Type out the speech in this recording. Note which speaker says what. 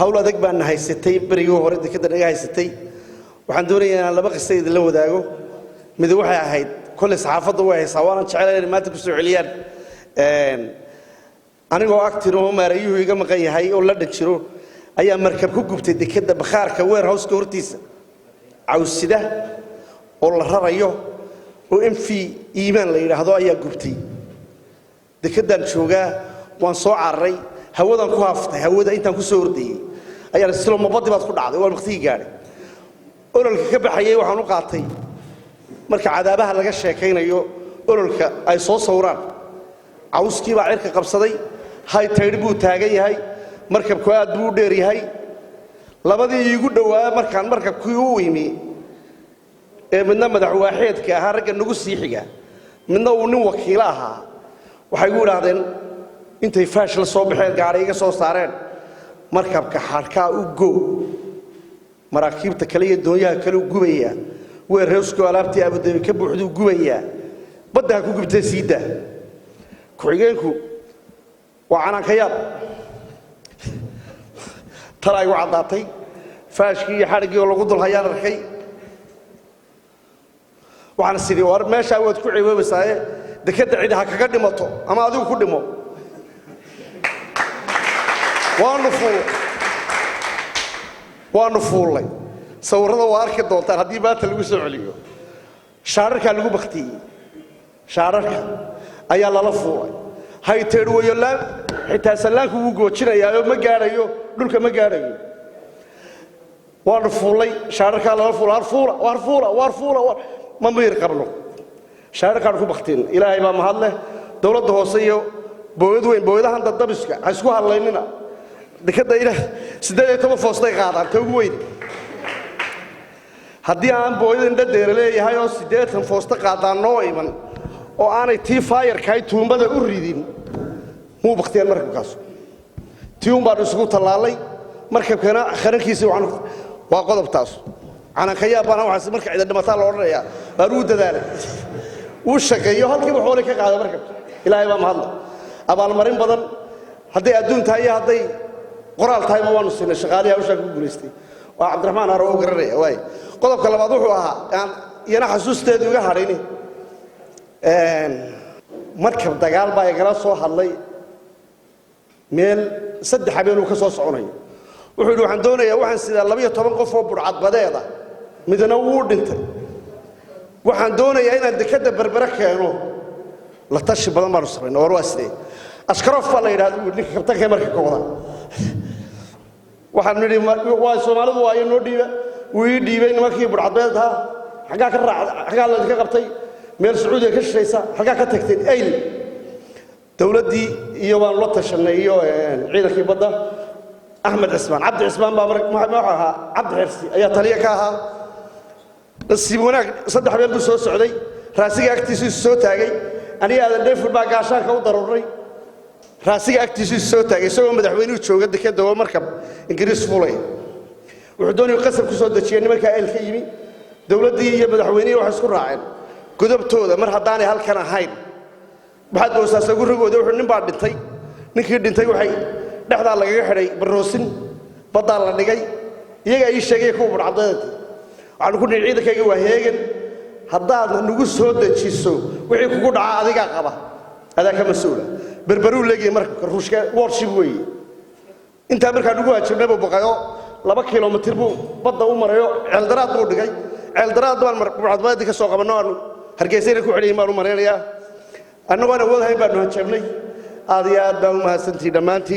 Speaker 1: Hawl adag baana haysatay berigii hore, dekadda naga haysatay. Waxaan doonayaa inaan laba qisa idinla wadaago. Mid waxay ahayd, kolley saxaafadda way haysaa, waanan jecelahay inay maanta kusoo celiyaan. Anigoo acting oo maareeyuhu iga maqan yahay oo la dhan jiro ayaa markab ku gubtay dekadda bakhaarka warehouseka hortiisa, cawsida oo la rarayo oo MV Iimaan la yidhaahdo ayaa gubtay. Dekeddaan joogaa, waan soo cararay, hawadaan ku haaftay. Hawada intaan ku soo ordayey ayaan islo mabadi baad ku dhacday, waan waqtigii gaadhay. Ololka ka baxayay waxaan u qaatay marka cadaabaha laga sheekaynayo ololka ay soo sawraan. Cawskii baa cirka qabsaday, high tide buu taagan yahay, markabku aad buu u dheer yahay. Labadii iigu dhowaa markaan markabkii u imi ee midna madaxwaaxeedka ahaa ragga nagu sii xiga, midna uu nin wakiilo ahaa, waxay igu idhaahdeen intay faash la soo baxeen, gaadhi iga soo saareen, "Markabka xadhkaa u go, maraakiibta kale iyo doonyaha kale u gubayaa, warehouseko alaabtii Abudabi ka buuxduu gubayaa, badda ha ku gubtee sii daa." Ku-xigeenku waa canaankayaab. Talaa igu caddaatay, faashkii iyo xadhiggii oo lagu dul hayaan arkay. Waxaan sidii, war meeshaa waad ku ceeboobaysaaye, dekadda cidi ha kaga dhimato ama adigu ku dhimo. Waanu fuullay, waanu fuullay. Sawirrada waa arki doontaan haddii maanta lagu soo celiyo. Shaararkaa lagu baktiyey, shaararka ayaa lala fuulay. High tide weyo, xitaa sallaanku wuu goojinayaayoo ma gaadhayo dhulka, ma gaadhayo. Waanu fuullay, shaararkaa lala fuula. Har fuula, waar fuula, waar fuula, ma miyir qabno, shaararkaanu ku baktiin. Ilaahay baa mahad leh. Dowladda hoose iyo booyad weyn, booyadahan dadabiska ha isku hadlaynina. Dekadda ila 18 foostay qaadaan ta ugu weyn. Haddii aan booyada indhadeera leeyahay oo 80 foosto qaadaan noo iman oo aanay tii faayarkahay tuumbada u ridin, muu baktiyeen markabkaas. Tii un baanu isugu tallaalay markabkana kharankiisii. Waxaan waa qodobtaas canankayaab baana. Waxaas marka cida dhimataa la odhanayaa. Baan uu dadaalay, wuu shaqeeyo, halkiiba xoolay ka qaaday markabka. Ilaahay baa mahadla. Abaalmarin badan hadday adduun tahay iyo hadday qoraal tahayba waanu siinay shaqaalihii hawshaa ku guulaystay. Waa Cabdiraxmaan Haro oo garanaya waay. Qodobka labaad wuxuu ahaa aan iyana xasuusteedu iga hadhini, markab dagaal baa igala soo hadlay meel 3 habeenuu ka soo soconayo. Wuxuu yidhi, "Waxaan doonayaa, waxaan sidaa 12 qof oo budhcadbadeeda, midna wuu dhintay, waxaan doonayaa inaan dekadda Berbere keeno." La tashi badan baanu samayna. War waa sidee? Ashkarof baa la yidhahda buu ninka kabtanka marka wada. Waxaanu nidhi, waa Soomaalidu waayo, noo dhiiba. Wuu ii dhiibay nimankii budhcadbeedha. Xaggaa ka raac, xaggaa laydinka qabtay? Meel Sacuudiga ka shishaysa. Xaggaa ka tagteen? Ayl. Dowladdii iyo baanu la tashanay iyo ciidankii badda. Axmed Cismaan, Cabdi Cismaan baa muxuu ahaa, Cabdi Xirsi ayaa taliya ka ahaa. Nasiib wanaag 3 habeen buu soo socday, raasiga agtiisu isu soo taagay. Aniga Aadan Dheefur baa gaashaanka u daruurnay. Raasiga agtiisu isu soo taagay isagoo madaxweynuhu jooga dekeda oo markab Ingiriis fuulay. Wuxuu doonayay qasab ku soo dejiyay nimankaa eel ka yimi. Dowladdii iyo madaxweynihii waxay isku raaceen godobtooda mar haddaanay halkan ahayn. Waxaad moosaa gurigooda. Wuxuu nin baa dhintay. Ninkii dhintay waxay dhexdaa lagaga xidhay baroosin, baddaa la dhigay. Iyagaa ii sheegay kuwa budhcadbeedati. Waxaanu ku nihi, "Ciidankayga waa heegan, haddaad nagu soo dejiso wixii kugu dhaca adigaa qaba, adaa ka mas-uula." Berberuu leegyahay markabka Ruushka, warship weeye. Intaa markaa nugu haajirnay buu baqayo, 2 kilomitir buu badda u marayo, Ceeldaraad buu dhigay. Ceeldaraad baan budhcadbeedii ka soo qabanno, aanu Hargeysayna ku xidhayin baan u malaynayaa. Annagoo aan awood hayn baanu hanjabnay. Aad iyo aad baan u mahadsantihi dhammaantiin.